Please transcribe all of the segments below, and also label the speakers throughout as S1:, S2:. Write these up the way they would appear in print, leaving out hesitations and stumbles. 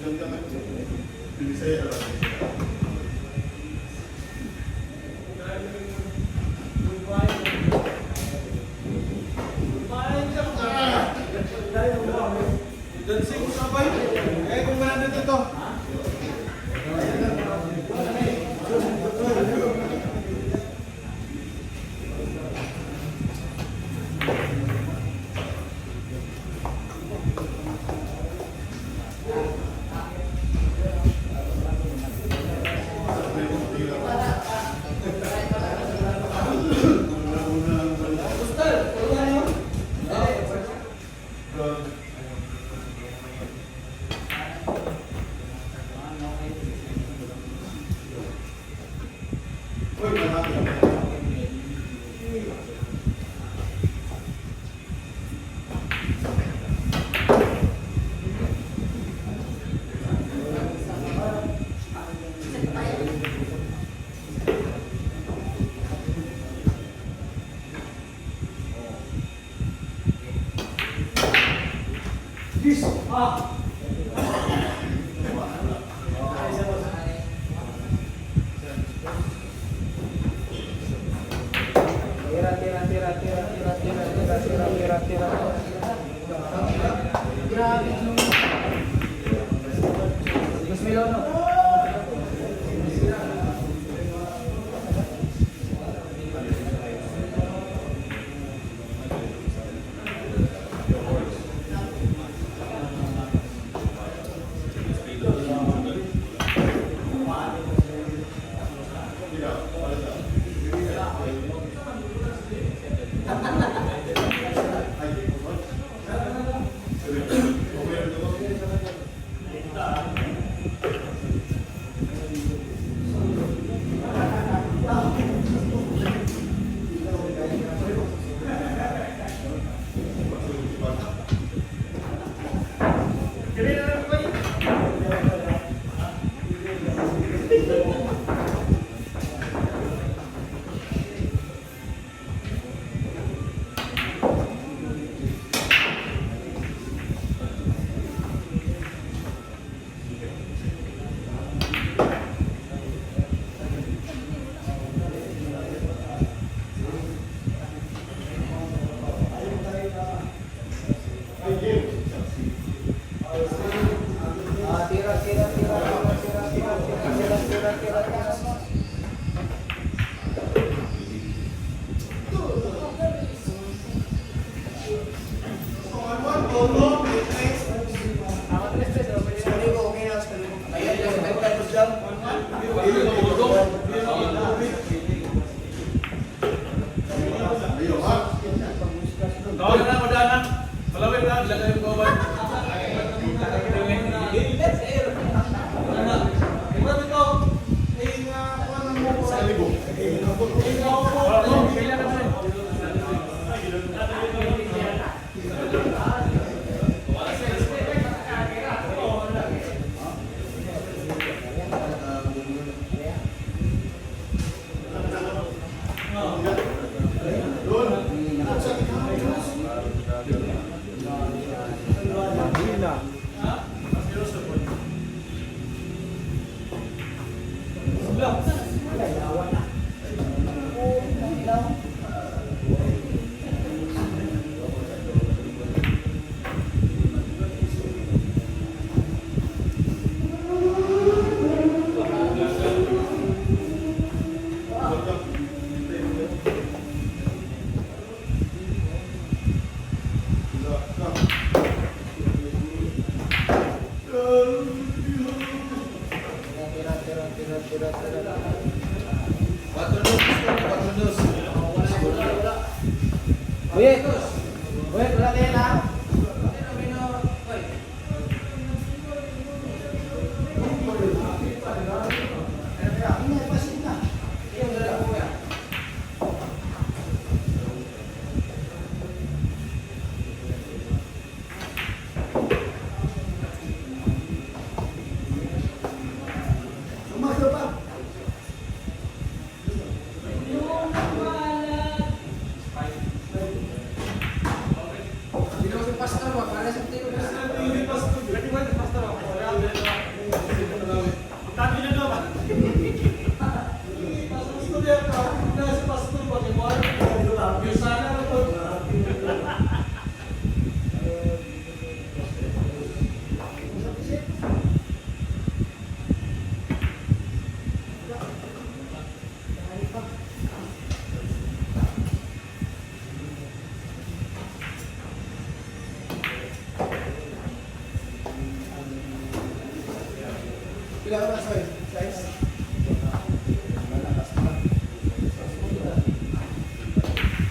S1: Bisaya lang.
S2: Dancing sabay. Eh, kung wala na dito.
S1: Uy, malaki.
S3: Tira, tira, tira, tira, tira, tira, tira, tira, tira, tira. Grabe. 2001. Ah, tira, tira, tira, tira, tira, tira, tira, tira, tira, tira. Ako, tres, tres, oh, pwede na.
S1: Ayaw, ha?
S2: Tawag na, madanan. Malawin na, ilagay yung gawin.
S1: Sa libo.
S2: Kailan na.
S3: Tira, tira, tira, tira, tira. Uy, uy, wala tayo na.
S1: Pila ka na, size? Size?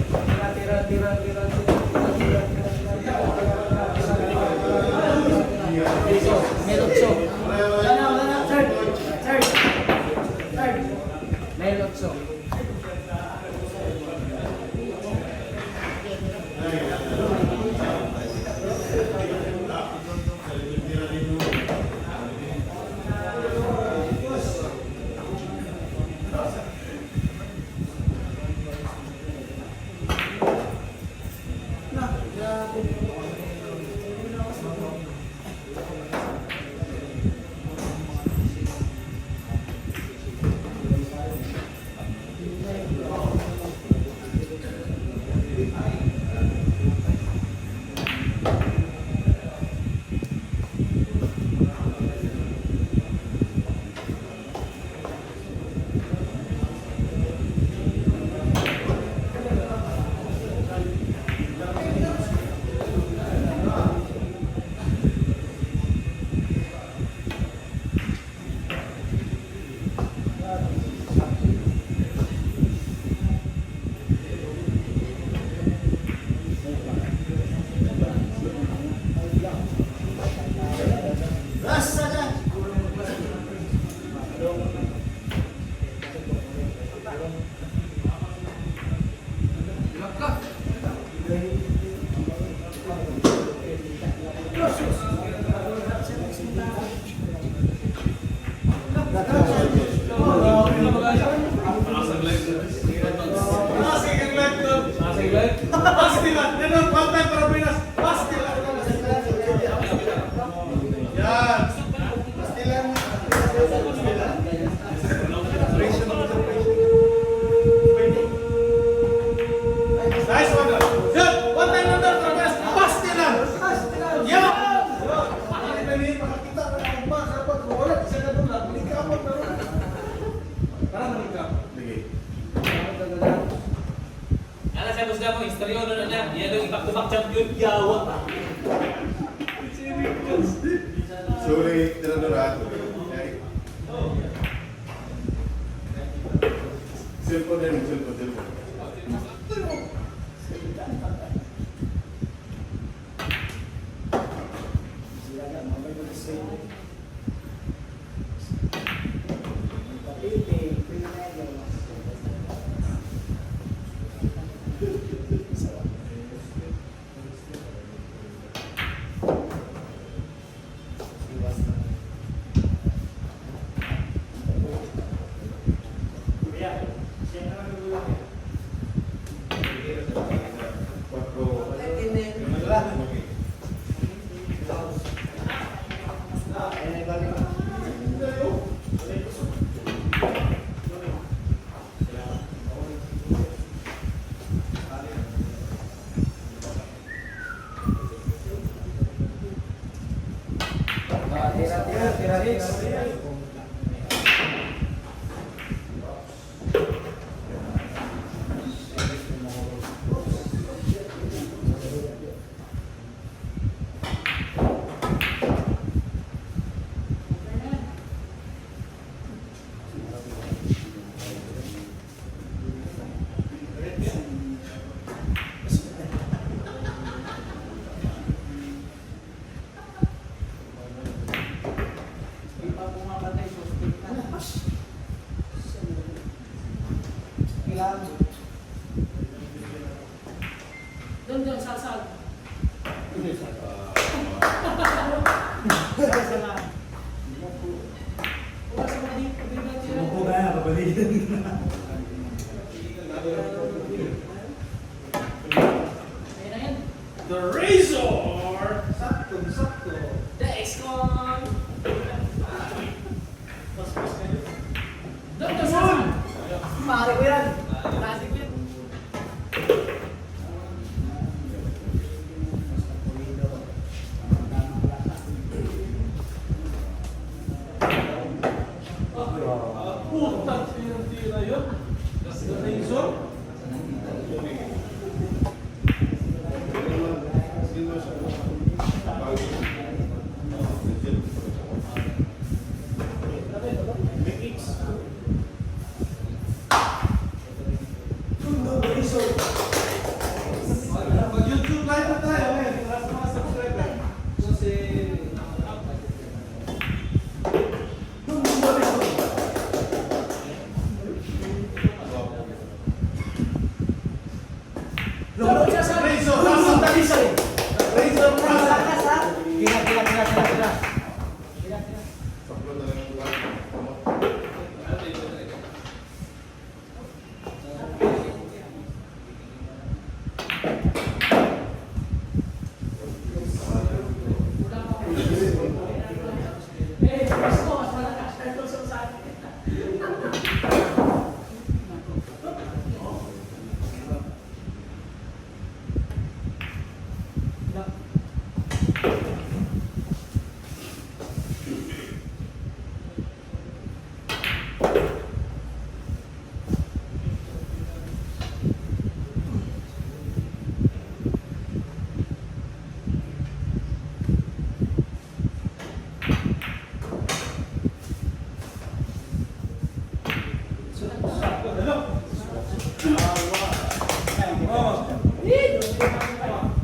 S3: Tira, tira, tira, tira, tira, tira, tira, tira, tira, tira. Piso, may otso.
S1: Wala na, wala na.
S3: Third, third, third. May otso.
S1: Rasa na!
S2: Laka.
S1: Pastilan! Ganun, one time para Pinas! Pastilan! Yan! Pastilan! Pastilan! Nice one! Good! One time lang daw para Pinas! Pastilan! Yan! Makakita ka ng ugma, dapat kung wala, isa ka doon lang, manikapot na rin. Para manikapot. Sige.
S2: Ana sa boss mo, istoryo na na niya. Yan ang back-to-back champion. Yawa.
S1: Sorry, tiradora. Okay. Cellphone na rin, cellphone, cellphone. Quattro. Okay.
S3: Tira, tira, tira, tira.
S4: Hindi pa pumapatay, suspect na.
S3: Kailangan.
S4: Doon, doon, sal-sal. Wala sa mga dito, dito, dito. Ayun na yan.
S2: The Razor!
S1: Sakto, sakto.
S4: The X-Con. Doon, doon, sal-sal.
S3: Pare ko yan.
S4: Classic ko yan.
S2: Puta, tira yun. The Razor?
S1: Razor, Russell. Razor, Russell.
S4: Lakas ha.
S3: Tira, tira, tira, tira, tira.
S4: Tira, tira.
S5: Eh, gusto, mas malakas na tusok sa akin.
S1: Oh.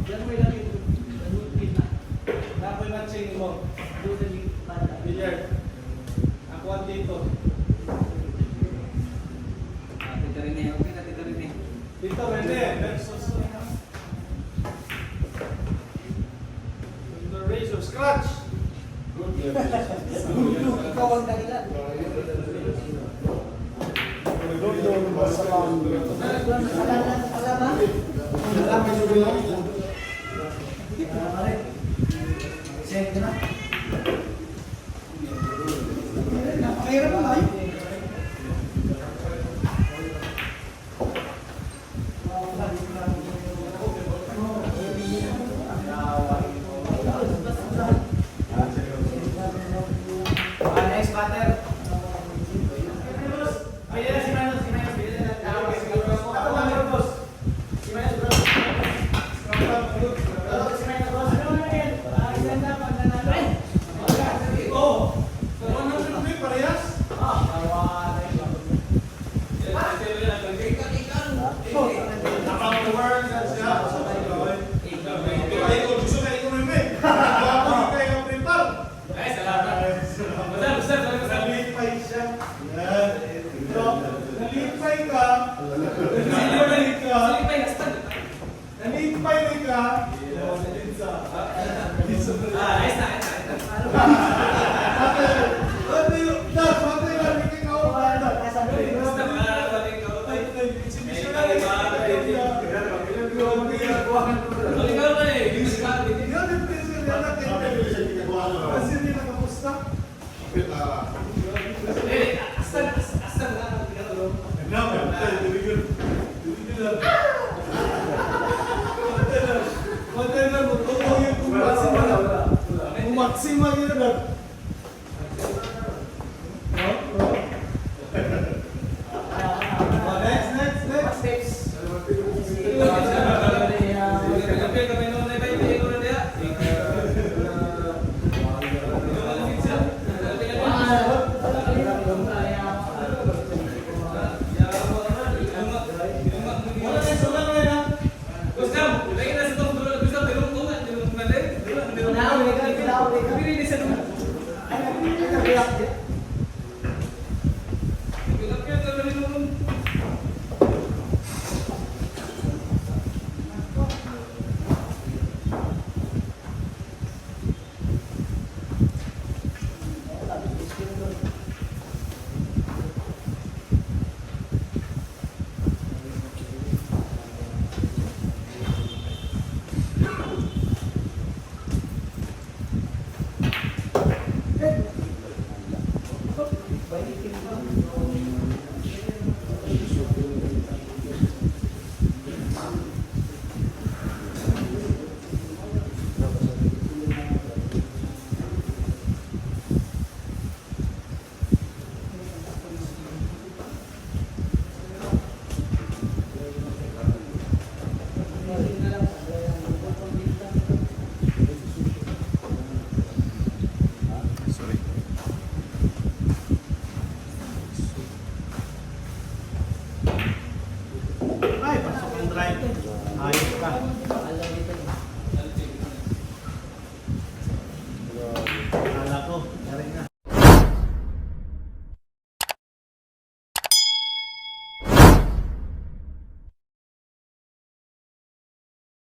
S4: Diyan mo ilagay. Pin na.
S1: Nakoy matching mo.
S4: Doon sa banda.
S1: Billiard. Ako ang dito.
S3: Ah, Tito Rene, okay na, Tito Rene.
S1: Dito, Rene. Versus. The Razor Scratch.
S4: Ikaw ang dahilan. Alam, alam ha?
S3: Send na.
S4: Napakahirap mo ay.
S3: Ah, next batter.
S2: Pwede na si Manos, si Manos, pwede na.
S1: Ako ang boss.
S2: Si Manos, bro. Si Manos, bro.
S5: Ano na yan? Ah, ilan na pag nanalo?
S1: Oh. 100 parehas. Naka-work na siya. Ikaw, gusto ka ikaw rin. Ako kayo prepare.
S2: Ay, salamat. Basta, basta, basta.
S1: Nalipay siya. Yan. So, nalipay ka. Nalipay ka.
S2: Silipay, hashtag.
S1: Nalipay rin ka. Oh, Linsa. Linsa.
S2: Ah, ayos na, ayos na, ayos na.
S1: Ano yung, Dad, patay na, hindi ka ako.
S2: Basta, para ikaw.
S1: Ay, ay, exhibition na rin.
S2: Sorry ka na eh.
S1: Yun, yung prison yan natin. Kasi hindi nakapusta.
S2: Eh, hasta, hasta na.
S1: Patay na, totoo yung kumaksima na. Kumaksima yun na. Oh, next, next, next.
S4: Steps.
S1: Wala na, wala na, ha? Ay, pasok yung drive. Ayos ka.